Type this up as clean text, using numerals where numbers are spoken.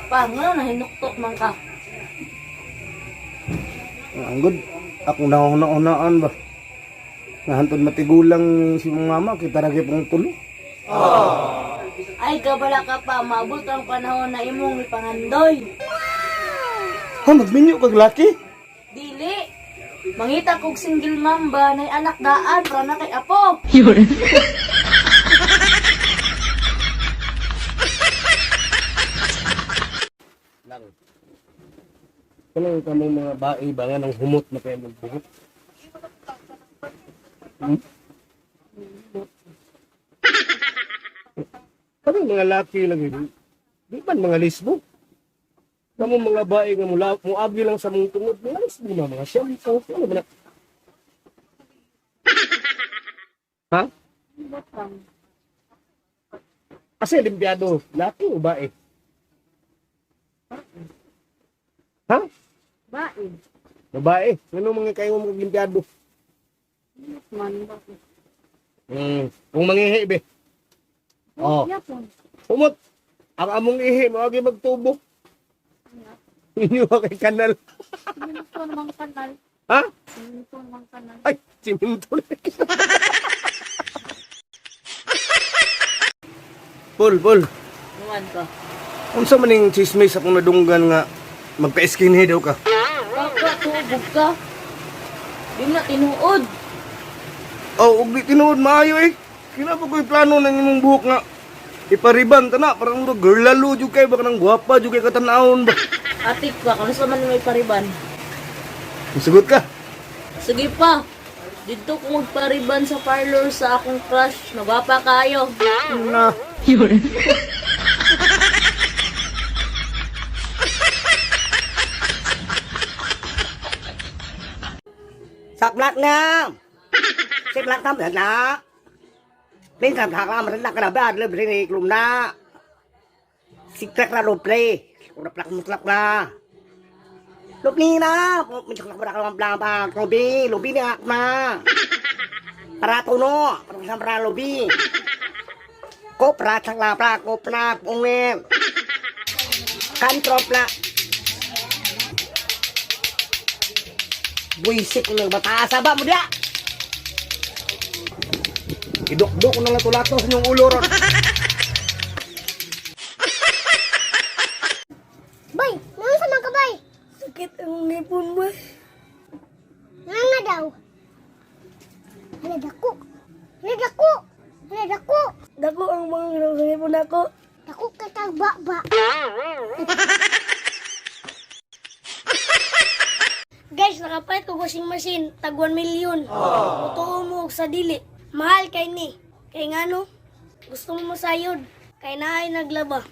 Pa, nga nahinuktok man ka. Ang good. Akong nahuna-hunaan ba. Nga hantod matigulang si mong mama, kita ra gyud pong tulo. Ay, gabala ka pa, maabot ang panahon na imong ipangandoy. Ha, magminyo kag laki? Dili. Mangita kog single mom ba nay anak daan para na kay apo. Lang. Kanang kamong mga bae ba nga nang humot na kayo magbuhok? Hmm? Kami mga laki lang yun. Di man mga lisbo. Kamo mga bae nga mula, muagi lang sa mong tungod, mga lisbo na, mga shampoo, ano ba na? Ha? Kasi limpiado, laki o bae? Ha? Bae. Babae. Ano mga kayo mga limpiado? Man. Kung mangihi, be. Oh. Humot. Ang among ihi, mawagi magtubo. Inyo kay kanal. Siminto namang kanal. Ha? Siminto namang kanal. Ay, siminto na. Paul, Paul. Nuwan ka. Unsa man ning chismis akong nadunggan nga magka-skinhead daw ka? Kaka, tubog ka. Di na tinuod. Oh, ug di tinuod maayo eh. Kina pa ko'y plano ng imong buhok nga ipariban ta na parang murag girl lalo jud kay baka nang gwapa jud kay katanawon ba. Atik pa, kung sa man may pariban. Musugot ka. Sige pa. Dito ko magpariban sa parlor sa akong crush. Nagwapa kayo. Na. Sọc lắc nha xếp lắc thăm thật đó bên thằng thằng làm rất là cái đó lên lên lùm na xích lắc ra lùm play lùm lắc một lắc ra lùm ni na mình chọc lắc làm làm ba lùm lùm ni na para tono para sam ra lùm ko pra thằng la pra ko pra ông em kan trop la buisik ng bata ba mo dia. Idokdok ko na lang tulato sa inyong ulo ron. Bay, naunsa man ka bay? Sakit ang ngipon mo. Nga nga daw. Hala dako. Hala dako. Hala dako. Dako ang mga sa ngipon ako. Dako ka kag ba. Guys, nakapalit ko washing machine, tag 1 million. Totoo mo og sa dili. Mahal kay ni. Kay ngano? Gusto mo masayod. Kay naay naglaba.